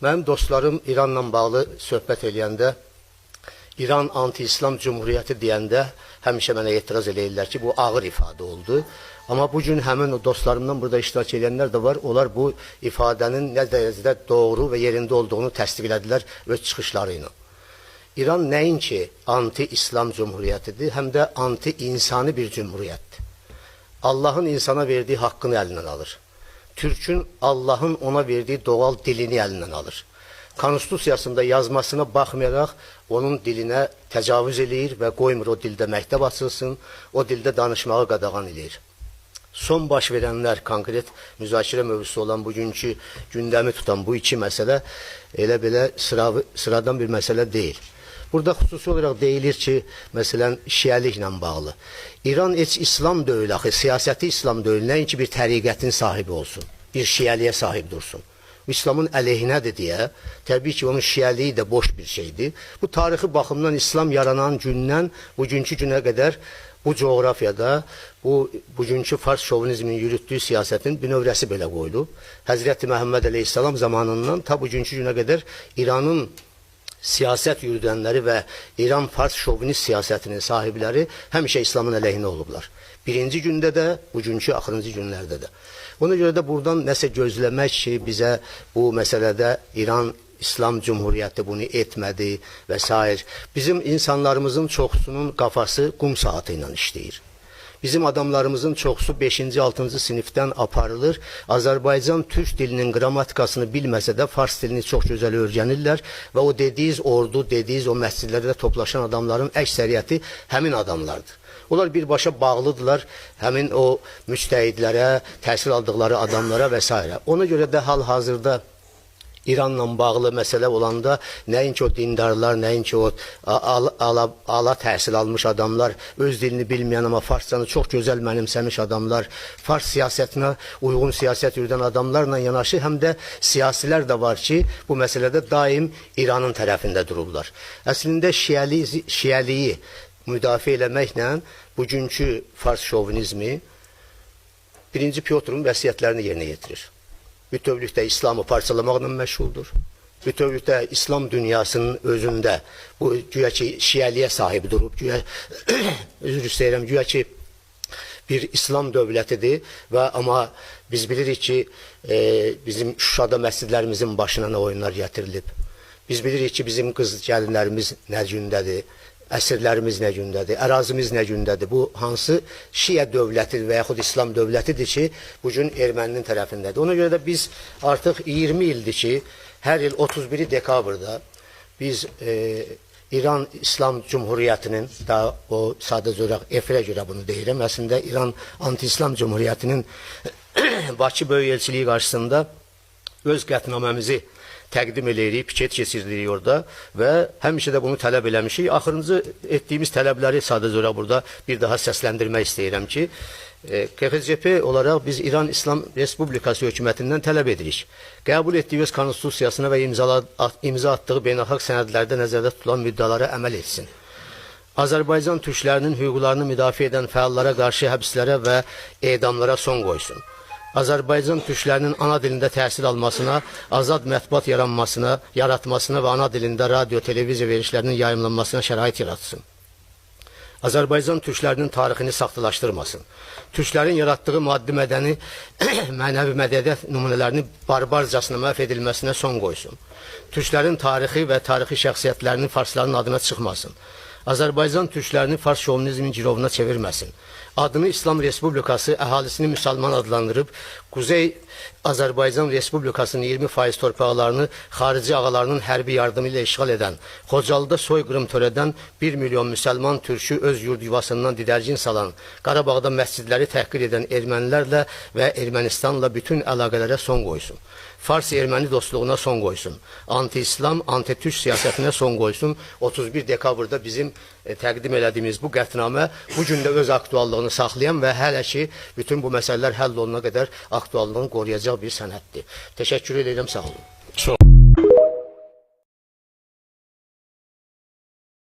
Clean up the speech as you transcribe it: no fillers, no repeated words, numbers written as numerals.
Mənim dostlarım İranla bağlı söhbət eləyəndə, İran anti-İslam cümhuriyyəti deyəndə həmişə mənə etiraz eləyirlər ki, bu ağır ifadə oldu. Amma bu gün həmin o dostlarımdan burada iştirak edənlər də var. Onlar bu ifadənin nə dərəcədə doğru və yerində olduğunu təsdiqlədilər öz çıxışları ilə. İran nəinki anti-İslam cümhuriyyətidir, həm də anti-insani bir cümhuriyyətdir. Allahın insana verdiyi haqqını əlindən alır. Türkün Allahın ona verdiyi doğal dilini əlindən alır. Konstitusiyasında yazmasına baxmayaraq onun dilinə təcavüz eləyir və qoymur o dildə məktəb açılsın, o dildə danışmağı qadağan eləyir. Son baş verənlər, konkret müzakirə mövzusu olan bugünkü gündəmi tutan bu iki məsələ elə belə sıradan bir məsələ deyil. Burada xüsusi olaraq deyilir ki, məsələn, şiəliklə bağlı. İran heç İslam deyil axı, siyasəti İslam deyil, nəinki bir təriqətin sahibi olsun, bir şiəliyə sahib dursun. İslamın əleyhinədir deyə, təbii ki, onun şiəliyi də boş bir şeydir. Bu tarixi baxımdan İslam yaranan gündən bugünkü günə qədər bu coğrafiyada bu bugünkü fars şovinizmin yürütdüyü siyasətin bünövrəsi belə qoyulub. Həzrəti Məhəmməd əleyhissalam zamanından ta bugünkü günə qədər İranın siyasət yürüdənləri və İran fars şovinist siyasətinin sahibləri həmişə İslamın əleyhinə olublar. Birinci gündə də, bugünkü axırıncı günlərdə də. Ona görə də buradan nəsə gözləmək ki, bizə bu məsələdə İran İslam Cümhuriyyəti bunu etmədi və sair. Bizim insanlarımızın çoxsunun qafası qum saatı ilə işləyir. Bizim adamlarımızın çoxsu 5-ci, 6-cı sinifdən aparılır. Azərbaycan türk dilinin qrammatikasını bilməsə də fars dilini çox gözəl öyrənirlər və o dediyiniz ordu, dediyiniz o məscidlərdə toplaşan adamların əksəriyyəti həmin adamlardır. Onlar birbaşa bağlıdırlar həmin o müctəhidlərə, təhsil aldıqları adamlara və s. Ona görə də hal-hazırda İranla bağlı məsələ olanda nəinki o dindarlar, nəinki o ala təhsil almış adamlar, öz dilini bilməyən amma farsçanı çox gözəl mənimsəmiş adamlar, fars siyasətinə uyğun siyasət yürüdən adamlarla yanaşı həm də siyasilər də var ki, bu məsələdə daim İranın tərəfində dururlar. Əslində şiəliyi müdafiə eləməklə bugünkü fars şovinizmi Birinci Pyotrun vəsiyyətlərini yerinə yetirir. Bütövlükdə İslamı parçalamaqla məşğuldur. Bütövlükdə İslam dünyasının özündə bu güya ki şiəliyə sahib durub, güya üzr istəyirəm, güya ki bir İslam dövlətidir və amma biz bilirik ki, bizim Şuşada məscidlərimizin başına nə oyunlar gətirilib. Biz bilirik ki, bizim qız gəlinlərimiz nə gündədir, əsirlərimiz nə gündədir, ərazimiz nə gündədir. Bu hansı şiə dövləti və yaxud İslam dövlətidir ki, bu gün erməninin tərəfindədir. Ona görə də biz artıq 20 ildir ki, hər il 31 dekabrda biz İran İslam Cümhuriyyətinin, daha o sadəcə olaraq efirə görə bunu deyirəm, əslində İran Anti-İslam Cümhuriyyətinin Bakı Böyük Elçiliyi qarşısında öz qətnaməmizi təqdim eləyirik, piket keçiririk orada və həmişə də bunu tələb eləmişik. Axırıncı etdiyimiz tələbləri sadəcə olaraq burada bir daha səsləndirmək istəyirəm ki, KXCP olaraq biz İran İslam Respublikası hökumətindən tələb edirik. Qəbul etdiyi öz konstitusiyasına və imza atdığı beynəlxalq sənədlərdə nəzərdə tutulan müddəalara əməl etsin. Azərbaycan türklərinin hüquqlarını müdafiə edən fəallara qarşı həbslərə və edamlara son qoysun. Azərbaycan türklərinin ana dilində təhsil almasına, azad mətbuat yaratmasına və ana dilində radio, televiziya verilişlərinin yayımlanmasına şərait yaratsın. Azərbaycan türklərinin tarixini saxtalaşdırmasın. Türklərin yaratdığı maddi, mədəni, mənəvi mədəniyyət nümunələrinin barbarcasına məhv edilməsinə son qoysun. Türklərin tarixi və tarixi şəxsiyyətlərinin farsların adına çıxmasın. Azərbaycan türklərini fars şovinizmin cirovuna çevirməsin. Adını İslam Respublikası əhalisini müsəlman adlandırıb, Quzey Azərbaycan Respublikasının 20% torpaqlarını xarici ağalarının hərbi yardımı ilə işğal edən, Xocalıda soyqırım törədən 1 milyon müsəlman türkü öz yurd yuvasından didərgin salan, Qarabağda məscidləri təhqir edən ermənilərlə və Ermənistanla bütün əlaqələrə son qoysun. Fars-erməni dostluğuna son qoysun. Anti-İslam, anti-türk siyasətinə son qoysun. 31 dekabrda bizim təqdim elədiyimiz bu qətnamə bu gün də öz aktuallığını saxlayan və hələ ki bütün bu məsələlər həll olunana qədər aktuallığını qoruyacaq bir sənəddir. Təşəkkür edirəm, sağ olun. Çox.